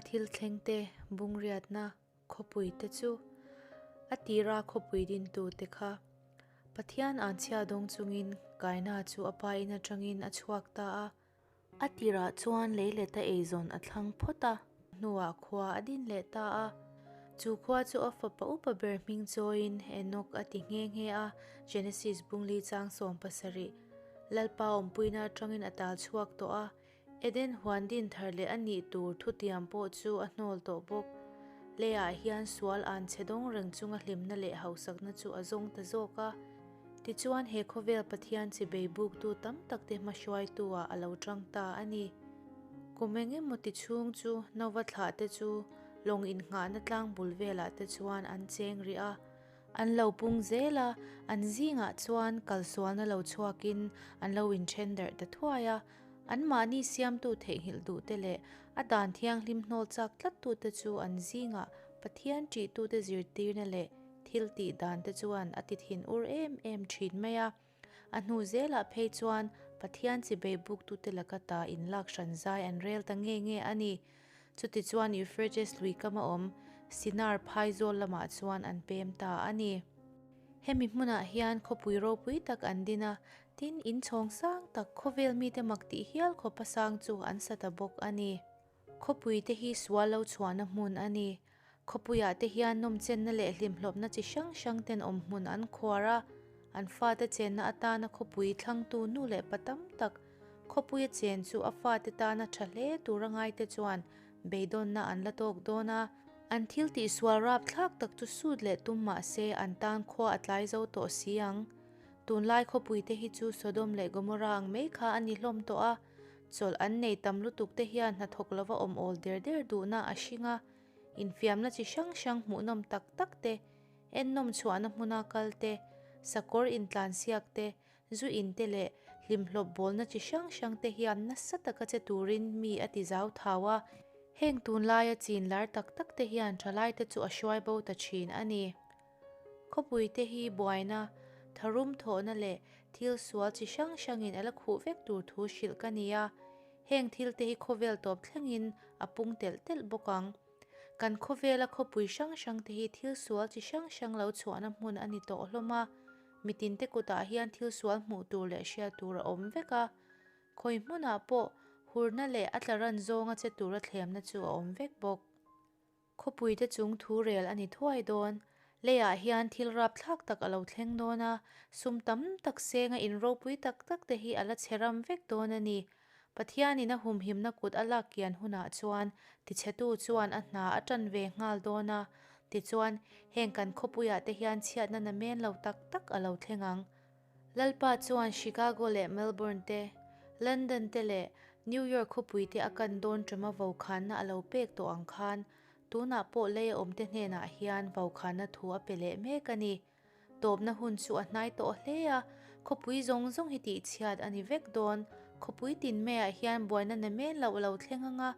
chunga thil thleng te, bungriatna khawpui te chu a tira khawpui dintute kha Pathian anchhia dawng chungin Kaina chu a pa in atangin a chhuak ta a. A tirah chuan leileta eizawn a thlang phawt a, hnuah khua a din leh ta a. Chu khua chu a fapa upa ber hming chawiin Enok a ti nghe nghe a, Genesis bungli chang 17. Lalpa awmpuina atangin a tal chhuak tawh a, Eden huan din thar leh a nih tur thutiam pawh chu a hnawl tawh bawk. Leiah hian sual an chhe dawng reng chunga hlimna leh hausakna chu a zawng ta zawk a. Tichuan he khawvel Pathian chibei buktu tam takte hmahruaitu ah a lo tang ta a ni. Kum eng emaw ti chhung chu Nova thlah te chu lawng innghahna tlang bul velah te chuan an cheng rih a. An lo pung zel a, an zingah chuan kalsualna lo chhuakin an lo inthen darh ta thuai a. Anmahni siamtu theihnghilh duhte leh a dan thianghlim hnawl chak tlattute chu an zingah Pathian ṭihtute zirtirna leh thil tih dante chuan a ti thin ur em em ṭhin mai a. A hnu zelah phei chuan Pathian chibei buktute laka ta inlak hran zai an rel ta nge nge a ni. Chutichuan Euphrates lui kama awm Sinar phaizawl lamah chuan an pem ta a ni. Hemi hmunah hian khawpui ropui tak an din a, tin inchhawng sang tak khawvel mite mak tih hial khawpa sang chu an sa ta bawk a ni. Khawpui te hi sual lo chhuahna hmun a ni. Khawpuiah te hian nawmchenna leh hlimhlawpna chi hrang hrang ten awm hmun an khuar a, an fate chenna atana khawpui thlangtu nu leh pa tam tak khawpuia chen chu a fate tana tha hle tura ngaite chuan beidawnna an la tawk dawn a. An thil tihsual rapthlak tak chu sut leh tum mah se an tan khua a tlai zo tawh si ang. Tunlai khawpui te hi chu Sodom leh Gomorrah ang mai kha a ni hlawm tawh a, chawlh an nei tam lutuk te hian hnathawk lova awm awl der der duhna a hring a, infiamna chi hrang hrang hmuhnawm tak tak te, ennawm chhuahna hmuna kal te, sakawr intlansiak te, zu in te leh hlimhlawp bawlna chi hrang hrang te hian nasa taka che turin mi a ti zau thau a, heng tunlaia chin lar tak tak te hian thalaite chu a hruai bo ta thin a ni. Khawpui te hi buaina, tharum thawhna leh thil sual chi hrang hrangin a la khuh vek tur thu hrilh ka ni a, heng thil te hi khawvel tawp thlengin a pung telh telh bawk ang. Kan khawvela khawpui hrang hrang te hi thil sual chi hrang hrang lo chhuahna hmun a ni tawh hlawm a, mitinte kutah hian thil sual hmuh tur leh hriat tur a awm vek a, khawi hmunah pawh hurna leh a tla ran zawnga che tura thlemna chu a awm vek bawk. Khawpuite chung thu rel a ni thuai dawn. Leiah hian thil rapthlak tak a lo thleng dawn a, sum tam tak senga in ropui tak tak te hi a la chhe ram vek dawn a ni. Pathianin a humhimna kut a lak kian hunah chuan tichhetu chuan a hna a tan ve nghal dawn a, tichuan heng kan khawpuiah te hian chhiatna namen lo tak tak a lo thleng ang. Lalpa chuan Chicago leh Melbourne te, London te leh New York khawpui te a kan dawn ṭama vokhanna a lo pek tawh ang khan tunah pawh lei a awmte hnenah hian vokhanna thu a pe leh mek a ni. Tawpna hun chu a hnai tawh hle a, khawpui zawng zawng hi tihchhiat a ni vek dawn. Khawpui tin maiah hian buaina namen loh lo thleng anga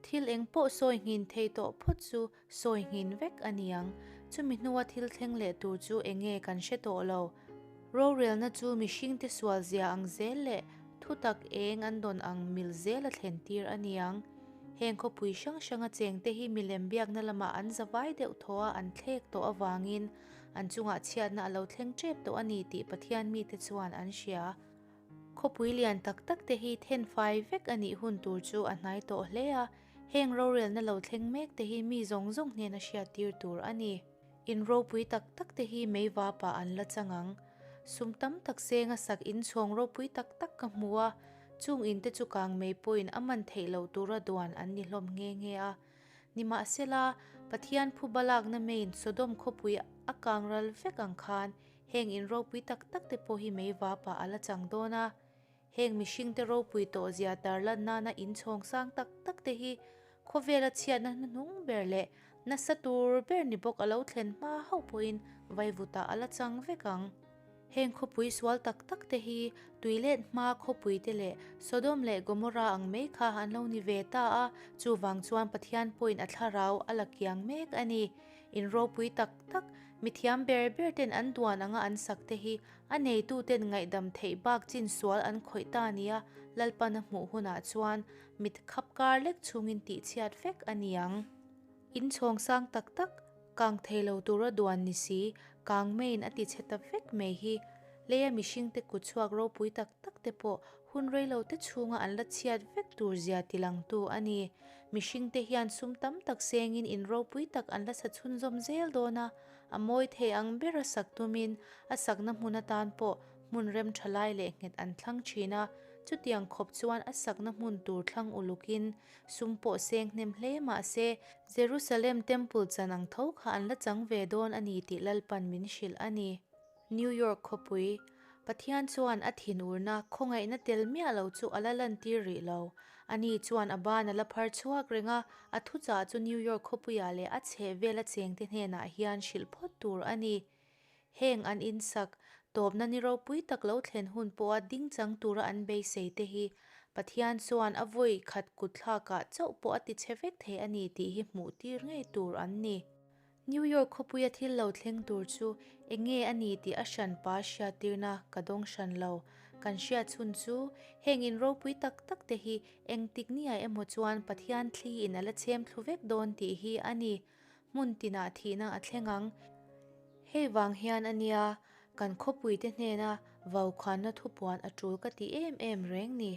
thil eng pawh sawi nghin thei tawh phawt chu Sawi nghin vek a niang. Chumi hnua thil thleng leh tur chu eng nge kan hre tawh lo. Rorelna chu mihringte sual zia ang zel leh thutak eng an dawn ang mil zel a thlen tir a niang. Heng khawpui hrang hranga chengte hi milem biakna lamah an zavai deuh thaw a an thlek tawh avangin an chungah chhiatna a lo thleng tep tawh a ni tih Pathian mite chuan an hria. Khawpui lian tak tak te hi thenfai vek a nih hun tur chu a hnai tawh hle a, heng rorelna lo thleng mek te hi mi zawng zawng hnena hriattir tur a ni. In ropui tak tak te hi meivapa an la chang ang. Sum tam tak senga sak inchhawng ropui tak tak ka hmu a, chung in te chu kang mei pawhin a man theih loh tura duan an ni hlawm nghe nghe a. Nimahsela, Pathian phuba lakna meiin Sodom khawpui a kang ral vek ang khan Heng in ropui tak tak te pawh hi mei vapah a la chang dawn a, heng mihringte ropui tawh zia tarlan nana in chhawng sang tak tak te hi khawvela chhiatna hnuhnung ber leh nasa tur ber ni bawk a lo thlen hma hauh pawhin vaivutah a la chang vek ang. Heng khawpui sual tak tak te hi tuilet hma khawpui te leh Sodom leh Gomorra ang mai kha an lo ni ve ta a, chuvang chuan Pathian pawhin a thlarau a la kiang mek a ni. In ropui tak tak, mithiam ber ber ten an duan anga an sak te hi a neitu ten ngaihdam theih bak chin sual an khawih ta nia Lalpan a hmuh hunah chuan mit khap kar lek chungin tihchhiat vek a ni ang. In chhawng sang tak tak, kang thei lo tura duan ni si, kang meiin a ti chhe ta vek mai hi. Leia mihringte kut chhuak ropui tak tak te pawh hun reilo te chhunga an la chhiat vek tur zia tilangtu a ni. Mihringte hian sum tam tak sengin in ropui tak an la sa chhunzawm zel dawn a, a mawi thei ang bera sak tumin a sakna hmun atan pawh hmun rem tha lai leh nghet an thlang thin a, chutiang khawp chuan a sakna hmun tur thlang ulukin Sum pawh seng hnem hle mah se, Jerusalem Temple chan ang tho kha an la chang ve dawn a ni tih Lalpan min hrilh a ni. New York khawpui, Pathian chuan a thinurna, khawngaihna tel miah lo chu a la lantir rih lo. Ani chuan a ban a la phar chhuak reng a, a thuchah chu New York khawpuiah leh a chhehvela chengte hnenah hian hrilh phawt tur a ni. Heng an insak, tawpna ni ropui tak lo thlen hun pawha ding chang tura an beisei te hi Pathian chuan a vawi khat kut thlakah chauh pawh a ti chhe vek thei a ni tih hi hmuh tir ngei tur an ni. New York khawpuia thil lo thleng tur chu eng nge a ni tih a hranpa hriattirna ka dawng hran lo. Kan hriat chhun chu heng in ropui tak tak te hi engtik niah emaw chuan Pathian thli in a la chhem thlu vek dawn tih hi a ni. Hmun tinah thihna a thleng ang. Hei vang hian a nia, kan khawpuite hnena vaukhanna thupuan a tul ka ti em em reng ni.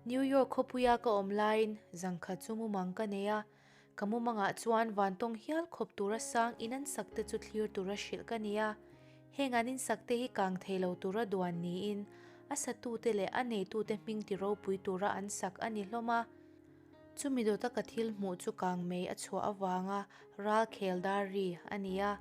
New York khawpuia ka awm laiin zangkhat chu mumang ka nei a, ka mumangah chuan vantawng hial khawp tura sang in an sakte chu thlir tura hrilh ka ni a. Heng an insakte hi kang thei lo tura duan niin a satute leh a neitute hming ti ropui tura an sak a ni hlawm a. Chumi dawta ka thil hmuh chu kangmei a chhuah avanga ral khel dar ri a ni a.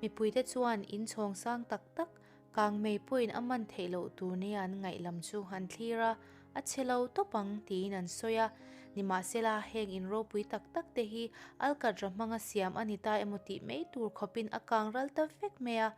Mipuite chuan in chhawng sang tak tak, kangmei pawhin a man theih loh tur nia an ngaih lam chu an thlir a, a chhe lo tawp ang tiin an sawi a. Nimahsela, heng in ropui tak tak te hi alkatra hmanga siam a ni ta emaw tih mai tur khawpin a kang ral ta vek mai a.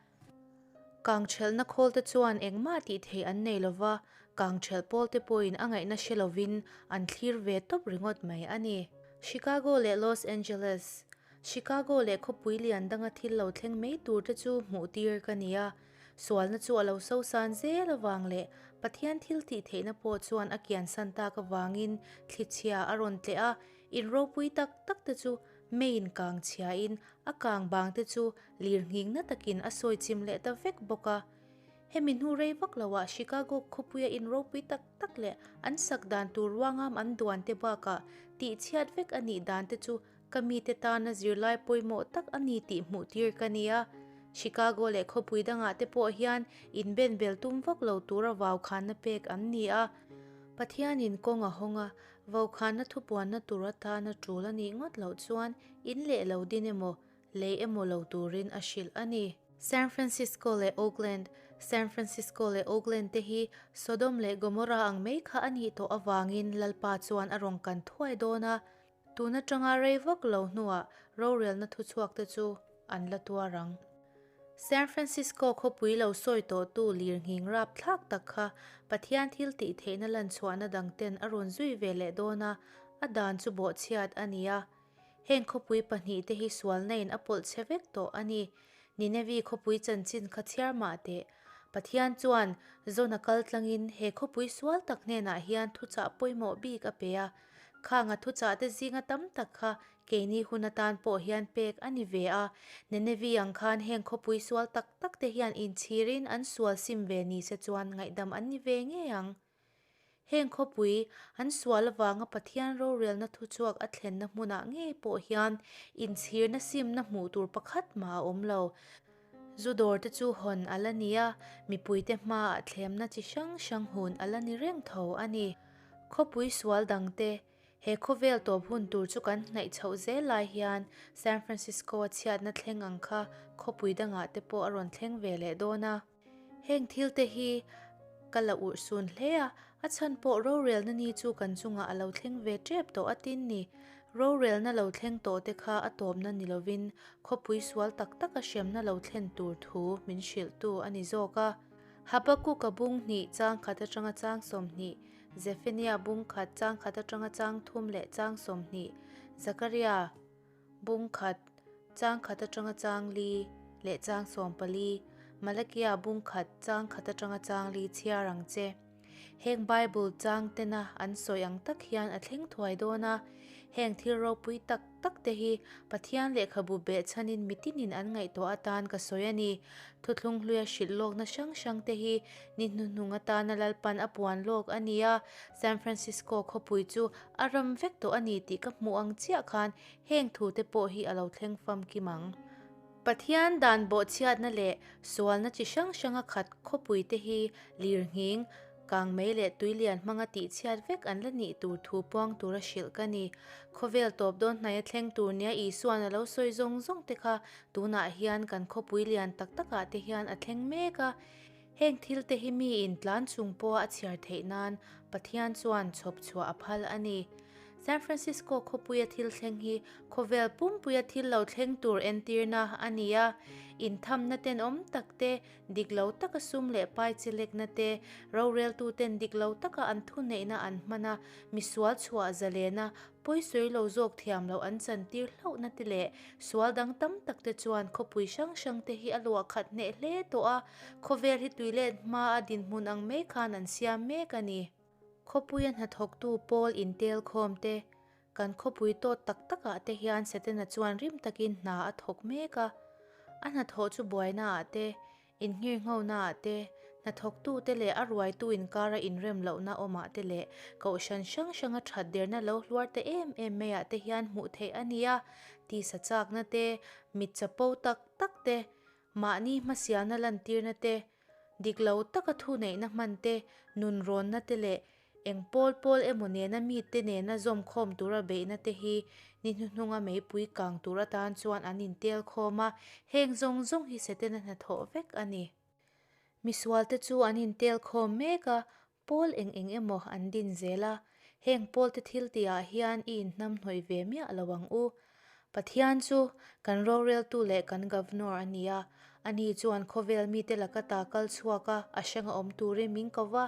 Kangthelhna khawlte chuan engmah tih theih an nei lova, kangthelh pawlte pawhin a ngaihna hre lovin an thlir ve tawp ringawt mai a ni. Chicago leh Los Angeles, Chicago leh khawpui lian danga thil lo thleng mai turte chu hmuh tir ka ni a, sualna chu a lo sosan zel avang leh Pathian thil tih theihna pawh chuan a kiansan tak avangin thlichhia a rawn tleh a, in ropui tak tak te chu Meiin kang chhiain a kang bang te chu lir nghing na takin a sawi chim leh ta vek bawk a. Hemi hnu rei vak loah Chicago khawpuia in ropui tak tak leh an sak dan tur ruangam an duan te bakah tih chhiat vek a nih dan te chu ka mite tana zirlai pawimawh tak a ni tih hmuh tir ka ni a. Chicago leh khawpui dangah te pawh hian inbenbel tum vak lo tura vaukhanna pek an ni a. Pathianin kawng a hawng a, Vaukhana thupuanna tur atana tul a nih ngawt loh chuan in leh lo din emaw, lei emaw lo turin a hrilh a ni. San Francisco leh Oakland, San Francisco leh Oakland te hi Sodom leh Gomorrah ang mai kha a nih tawh avangin Lalpa chuan a rawn kan thuai dawn a, tun atanga rei vak lo hnuah rorelna thuchhuak te chu an la tuar ang. San Francisco khawpui lo sawi tawhtu lirnghing rapthlak tak kha Pathian thil tih theihna lanchhuahna dangten a rawn zui ve leh dawn a, a dan chu bawhchhiat a ni a. Heng khawpui pahnihte hi sualna in a pawlh chhe vek tawh a ni. Ninevi khawpui chanchin kha chhiar mah teh. Pathian chuan Jona kal tlangin he khawpui sual tak hnenah hian thuchah pawimawh bik a pe a. Khanga thuchahte zinga tam tak kha Keini hun atan pawh hian pek a ni ve a, Nenevi ang khan heng khawpui sual tak tak te hian inchhirin an sual sim ve ni se chuan ngaihdam an ni ve ngei ang. Heng khawpui an sual avanga Pathian rorelna thuchhuak a thlenna hmunah ngei pawh hian inchhirna simna hmuh tur pakhat mah a awm lo. Zu dawr te chu hawn a la ni a, mipuite hmaah thlemna chi hrang hrang hun a la ni reng tho a ni. Khawpui sual dangte He khawvel tawp hun tur chu kan hnaih chhoh zel lai hian San Francisco-a chhiatna thleng ang kha khawpui dangah te pawh a rawn thleng ve leh dawn a. Heng thil te hi ka la urhsun hle a, a chhan pawh rorelna ni chu kan chungah a lo thleng ve tep tawh a tin ni. Rorelna lo thleng tawhte kha a tawpna ni lovin khawpui sual tak taka hremna lo thlen tur thu min hrilhtu a ni zawk a. Habakuka bung hnih chang khat atanga chang 20, Zephaniah bung khat chang khat atanga chang thum leh chang 20, Zakaria bung khat chang khat atanga chang li leh chang 14, Malakia bung khat chang khat atanga chang li chhiar ang che. Heng Bible chang tena an sawi ang tak hian a thleng thuai dawn a, heng thil ropui tak tak te hi Pathian lehkhabu behchhanin mitinin an ngaihtuah atan ka sawi a ni. Thuthlung hluia hrilh lawkna hrang hrang te hi ni hnuhnung atana Lalpan a puan lawk a ni a, San Francisco khawpui chu a ram vek tawh a ni tih ka hmuh ang chiah khan heng thu te pawh hi a lo thleng famkim ang. Pathian dan bawhchhiatna leh sualna chi hrang hranga khat khawpui te hi lirnghing, kangmei leh tuilian hmanga tihchhiat vek an la nih tur thu puang tura hrilh ka ni. Khawvel tawp dawn hnaia thleng tur nia Isuan a lo sawi zawng zawng te kha tunah hian kan khawpui lian tak takah te hian a thleng mek a. Heng thil te hi miin tlan chung pawha a chhiar theih nan Pathian chuan chhawp chhuah a phal a ni. San Francisco khawpuia thil thleng hi khawvel pumpuia thil lo thleng tur entirna a ni a. Inthamna tenawm tak te, dik lo taka sum leh pai chi lekna te, roreltuten dik lo taka an thuneihna an hman a, misual chhuah zalena pawisawi lo zawk thiam loh an chantir hlauhna te leh sual dang tam tak te chuan khawpui hrang hrang te hi a luah khat hneh hle tawh a, khawvel hi tuilet hmaa dinhmun ang mai khan an siam mek a ni. Khawpuia hnathawktu pawl intel khawm te, kan khawpui tawt tak takah te hian Setana chuan rim takin hna a thawk mek a. A hnathawh chu buainaah te, innghirnghonaah te, hnathawktute leh a ruaitu inkara inrem lohna awmah te leh kohhran hrang hranga that derna lo hluar ta em em maiah te hian hmuh theih a ni a. Tisa chakna te, mit chapo tak tak te, mahni hmasialna lantirna te, Dik lo taka thuneihna hman te, nunrawnna te leh eng pawl pawl emaw nena mite nena zawmkhawm tura beihna te hi ni hnuhnunga meipui kang tur atan chuan an intel khawm a, heng zawng zawng hi Setana hnathawh vek a ni. Misualte chu an intel khawm mek a, pawl eng eng emaw an din zel a, heng pawlte thil tihah hian i inhnamhnawih ve miah lo ang u. Pathian chu kan roreltu leh kan Governor a ni a, ani chuan khawvel mite laka ta kal chhuak a, a hranga awm turin min ko va,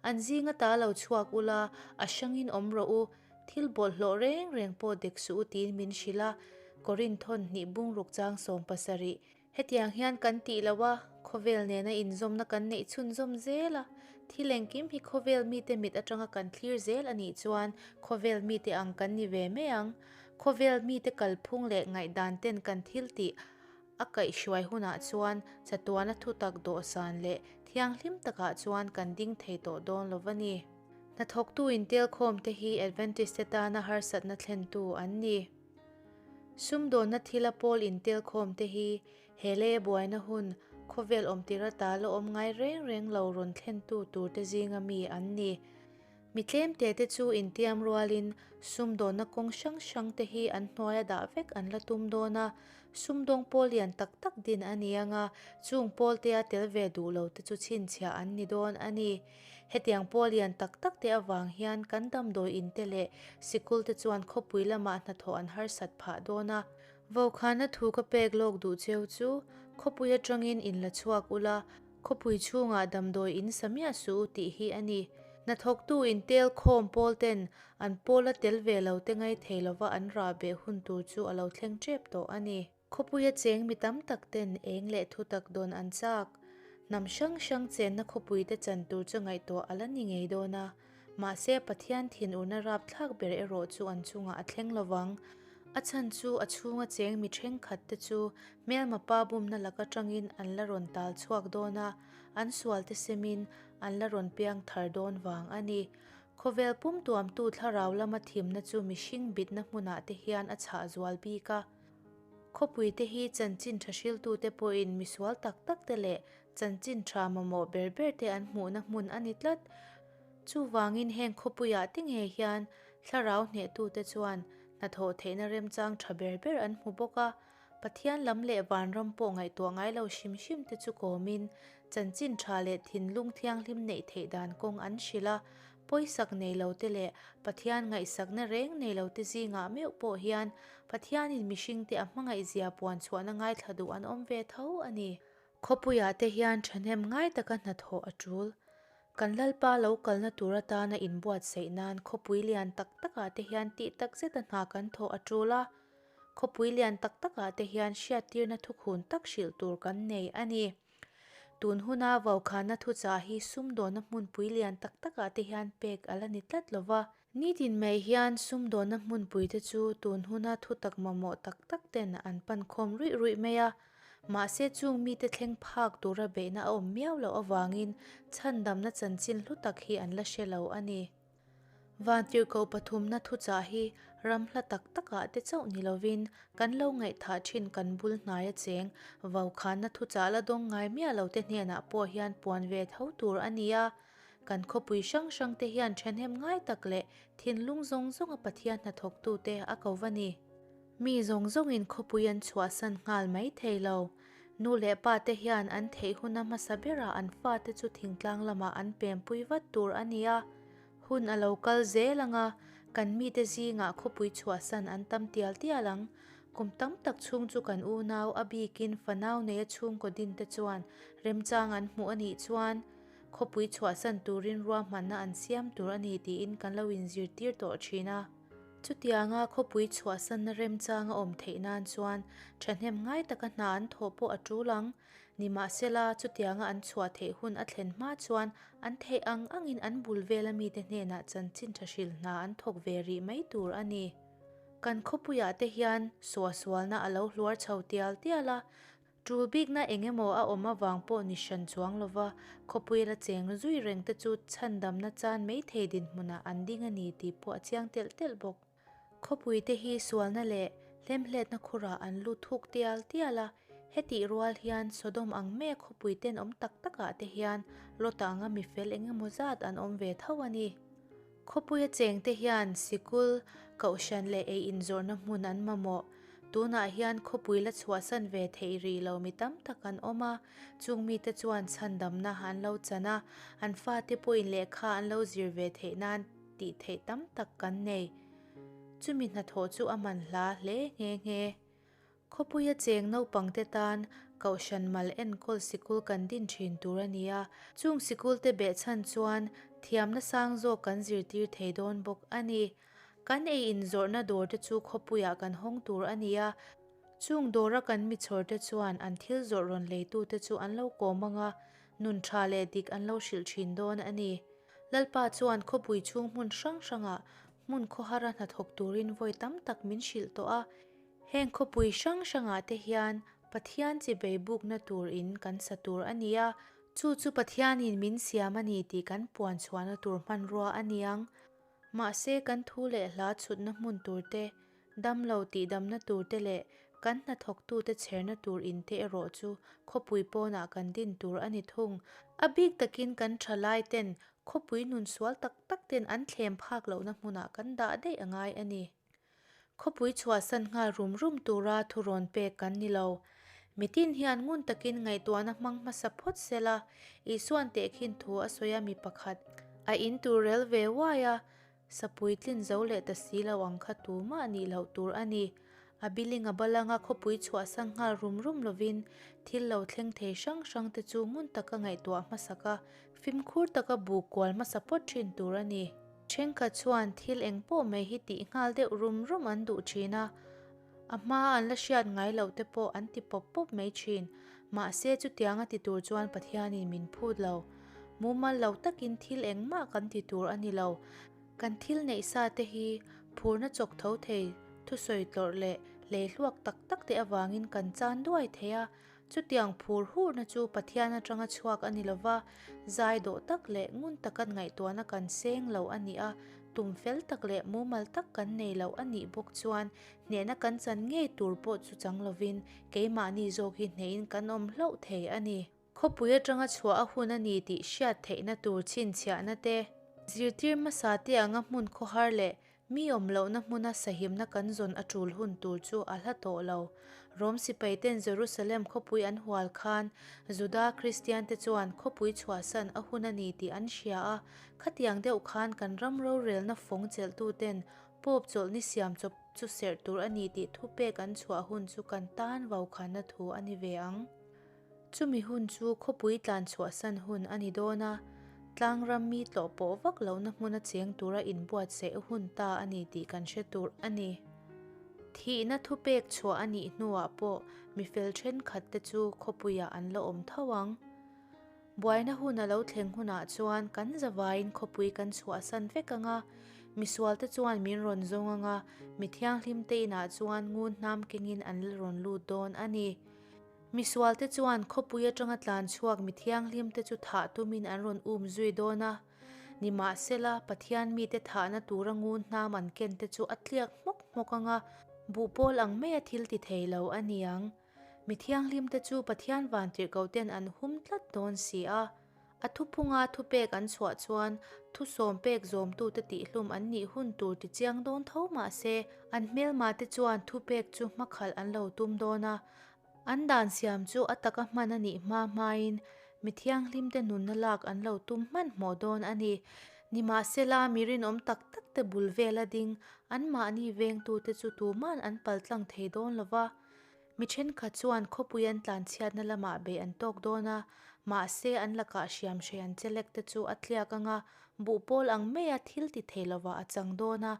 An zinga ta lo chhuak ula, a hrangin awm rawh u, thil bawlhhlawh reng reng pawh dek suh u tiin min hrilh a, Korinthon hnih bungruk chang 70. Hetiang hian kan tih lo a, khawvel nena inzawmna kan neih chhunzawm zel a. Thil engkim hi khawvel mite mit atanga kan thlir zel a nih chuan khawvel mite ang kan ni ve mai ang. Khawvel mite kalphung leh ngaihdan ten kan thil tih a kaihhruai hunah chuan chatuana thutak dawhsan leh thianghlim takah chuan kan ding thei tawh dawn lo va ni. Hnathawktu intelkhawmte hi Adventist te tana harsatna thlentu an ni. Sumdawnna thila pawl intelkhawm te hi he lei a buaina hun khawvel awmtir ata la awm ngai reng reng lo rawn thlentu tur te zinga mi an ni. Mi tlemte te chu intiam rualin sumdawnna kawng hrang hrang te hi an hnuaia dah vek an la tum dawn a, sumdawng pawl lian tak tak din a ni anga chung pawltea tel ve duh lo te chu chhinchhiah an ni dawn a ni. Hetiang pawl lian tak tak te avang hian kan damdawi in te leh sikul te chuan khawpui lamah hnathawh an harsat phah dawn a. Vaukhana thu ka pek lawk duh cheu chu khawpui atangin in la chhuak ula, khawpui chhungah damdawi in sa miah suh u tih hi a ni. Hnathawktu in tel khawm pawl ten an pawla tel ve lo te ngaithei lova an rah beh hun tur chu a lo thleng tep tawh a ni. Khawpuia cheng mi tam tak ten eng leh thutak dawn an chak. Hnam hrang hrang chenna khawpuite chan tur chu ngaihtuah a la ni ngei dawn a. Mahse, Pathian thinurna rapthlak ber erawh chu an chungah a thleng lovang. A chhan chu a chhunga cheng mi thenkhat te chu hmelma pa bumna lak atangin an la rawn tal chhuak dawn a, an sual te semin an la rawn piang thar dawn vang a ni. Khawvel pum tuamtu thlarau lama thimna chu mihring bitna hmunah te hian a chhah zual bik a. Khawpuite hi chanchin tha hriltute pawhin misual tak tak te leh chanchin tha mamawh ber ber te an hmuhna hmun a ni tlat. Chuvangin heng khawpuiah te ngei hian thlarau hnehtute chuan hnathawh theihna remchang tha ber ber an hmu bawk a, Pathian lam leh vanram pawh ngaihtuah ngai lo hrim hrim te chu kawmin chanchin tha leh thinlung thianghlim neih theih dan kawng an hrilh a. Pawisak nei lote leh Pathian ngaihsakna reng nei lote zingah meuh pawh hian Pathianin mihringte a hmangaihzia puan chhuahna ngaithla duh an awm ve tho a ni. Khawpuiah te hian thahnem ngai taka hnathawh a tul. Kan Lalpa lo kalna tur atana inbuatsaih nan khawpui lian tak takah te hian tih tak zeta hna kan thawh a tul a. Khawpui lian tak takah te hian hriattirna thukhun tak hrilh tur kan nei a ni. Tun huna vaukhana thuchah hi sumdawnna hmunpui lian tak takah te hian pek a la ni tlat lo va. Nitin mai hian sumdawnna hmunpuite chu tun huna thutak mamawh tak tak ten an pan khawm ruih ruih mai a. Mahse chung mite thleng phak tura beihna a awm miau loh avangin chhandamna chanchin hlu tak hi an la hre lo a ni. Vantirhkoh pathumna thuchah hi ram hla tak takah te chauh ni lovin kan lo ngaihthah thin kan bul hnaia cheng vaukhana thuchah la dawng ngai miah lo te hnenah pawh hian puan ve tho tur a ni a. Kan khawpui hrang hrang te hian thahnem ngai tak leh thinlung zawng zawnga Pathian hnathawktute a ko va ni. Mi zawng zawngin khawpui an chhuahsan nghal mai thei lo. Nu leh pa te hian an theih huna hmasa berah an fate chu thingtlang lamah an pempui vat tur a ni a. Hun a lo kal zel ang a, kan mite zingah khawpui chhuahsan an tam tial tial ang. Kum tam tak chhung chu kan unau a bikin fanau neia chhungkaw dinte chuan remchang an hmuh a nih chuan, Khawpui chhuahsan turin ruahmanna an siam tur a ni tiin kan lo inzirtir tawh thin a. Chutianga khawpui chhuahsanna remchang a awm theih nan chuan thahnem ngai taka hna an thawh pawh a tul ang. Nimahsela, chutianga an chhuah theih hun a thlen hma chuan an theih ang angin an bul vela mite hnenah chanchin tha hrilh hna an thawk ve rih mai tur a ni. Kan khawpuiah te hian suahsualna a lo hluar chho tial tial a, Tul bikna eng emaw a awm avang pawh ni hran chuang lova khawpui la cheng zui reng te chu chhandamna chan mai thei dinhmunah an ding a ni tih pawh a chiang telh telh bawk. Khawpui te hi sualna leh hlemhletna khurah an lut thuk tial tial a, hetih rual hian Sodom ang maia khawpui tenawm tak takah te hian Lota anga mifel eng emaw zat an awm ve tho a ni. Khawpuia chengte hian sikul, kohhran leh ei inzawrhna hmun an mamawh. Tunah hian khawpui la chhuahsan ve theih rih lo mi tam tak an awm a, chung mite chuan chhandamna an lo chan a, an fate pawhin lehkha an lo zir ve theih nan tih theih tam tak kan nei. Chumi hnathawh chu a man hla hle nghe nghe. Khawpuia cheng naupangte tan Kohhran mal enkawl sikul kan din thin tur a ni a, chung sikulte behchhan chuan thiamna sang zawk kan zirtir thei dawn bawk a ni. Kan ei inzawrhna dawrte chu khawpuiah kan hawng tur a ni a, chung dawra kan michhawrte chuan an thil zawrh rawn leitute chu an lo kawm ang a, nun tha leh dik an lo hrilh thin dawn a ni. Lalpa chuan khawpui chhung hmun hrang hrangah hmun khawhara hnathawk turin vawi tam tak min hrilh tawh a, Heng khawpui hrang hrangah te hian Pathian chi bei bukna tur in kan sa tur a ni a, chu chu Pathianin min siam a ni tih kan puan chhuahna tur hmanrua a ni ang. Mahse kan thu leh hla chhutna hmun tur te, damlo tihdamna tur te leh kan hnathawktute chherna tur in te erawh chu khawpui pawnah kan din tur a ni thung. A bik takin kan thalai ten khawpui nun sual tak tak ten an thlem phak lohna hmunah kan dah daih a ngai a ni. Khawpui chhuahsan nghal rum rum tura thurawn pek kan ni lo. Mitin hian ngun takin ngaihtuahna hmang hmasa phawt sela, Isua'n tehkhin thu a sawi a mi pakhat, a in tur rel ve uai a, sapui tlin zo leh ta si lo ang kha tumah nih loh tur a ni. A biling a balanga khawpui chhuahsan nghal rum rum lovin thil lo thleng thei hrang hrang te chu ngun taka ngaihtuah hmasak a, fimkhur taka buk kual hmasa phawt thin tur a ni. Thenkhat chuan thil eng pawh mai hi tih nghal deuh rum rum an duh thin a, a hma an la hriat ngai loh te pawh an ti pawp pawp mai thin. Mahse chutianga ti tur chuan Pathianin min phut lo. Mumal lo takin thil engmah kan ti tur a ni lo. Kan thil neih sa te hi phurna chawk tho thei, thusawi tlawrh leh leihluak tak tak te avangin kan chan duai thei a, Chutiang phur hurna chu Pathian atanga chhuak a ni lova, zai dawh tak leh ngun taka ngaihtuahna kan seng lo a nih a, tum fel tak leh mumal tak kan nei lo a nih bawk chuan hnehna kan chan ngei tur pawh chu chang lovin keimahni zawk hi hnehin kan awm hlauh thei a ni. Khawpui atanga chhuah a hun a ni tih hriat theihna tur chhinchhiahna te, zirtir hmasa te anga hmun khawhar leh. Mi awm lohna hmuna sahimna kan zawn a tul hun tur chu a hla tawh lo. Rom sipaiten Jerusalem khawpui an hual khan Juda Kristiante chuan khawpui chhuahsan a hun a ni tih an hria a, khatiang deuh khan kan ram rorelna fawng chelhtuten Pope chawlhni siam chawp chu serh tur a ni tih thupek an chhuah hun chu kan tan vaukhana thu a ni ve ang. Chumi hun chu khawpui tlan chhuahsan hun a ni dawn a, tlangram mi tlawh pawh vak lohna hmuna cheng tura inbuatsaih hun ta a ni tih kan hre tur a ni. Thihna thupek chhuah a nih hnuah pawh mi fel thenkhat te chu khawpuiah an la awm tho ang. Buaina hun a lo thleng hunah chuan kan zavaiin khawpui kan chhuahsan vek ang a, misualte chuan min rawn zawng ang a, mi thianghlimte inah chuan ngun hnam kengin an la rawn lut dawn a ni. Misualte chuan khawpui atanga tlan chhuak mi thianghlimte chu thah tumin an rawn um zui dawn a. Nimahsela, Pathian mite thahna tura ngun hnam an kente chu a tliak hmawk hmawk ang a, buhpawl ang maia thil ti thei lo a ni ang. Mi thianghlimte chu Pathian vantirhkohten an hum tlat dawn si a. A thuphunga thupek an chhuah chuan thusawm pek zawmtute tihhlum an nih hun tur tichiang dawn tho mah se, an hmelmate chuan thupek chu hmakhalh an lo tum dawn a. An dan siam chu a taka hman a nih hma hmain mi thianghlimte nunna lak an lo tum hmanhmawh dawn a ni. Nimahsela, mi rinawm tak takte bul vela ding anmahni vengtute chu tuman an paltlang thei dawn lo va. Mi thenkhat chuan khawpui an tlanchhiatna lamah beih an tawk dawn a, mahse an lakah hriamhrei an chelek te chu a tliak ang a, buhpawl ang maia thil ti thei lovah a chang dawn a,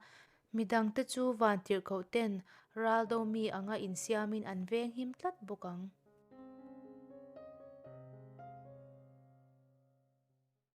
midangte chu vantirhkoh ten raldo mi anga insiamin an venghim tlat bawk ang.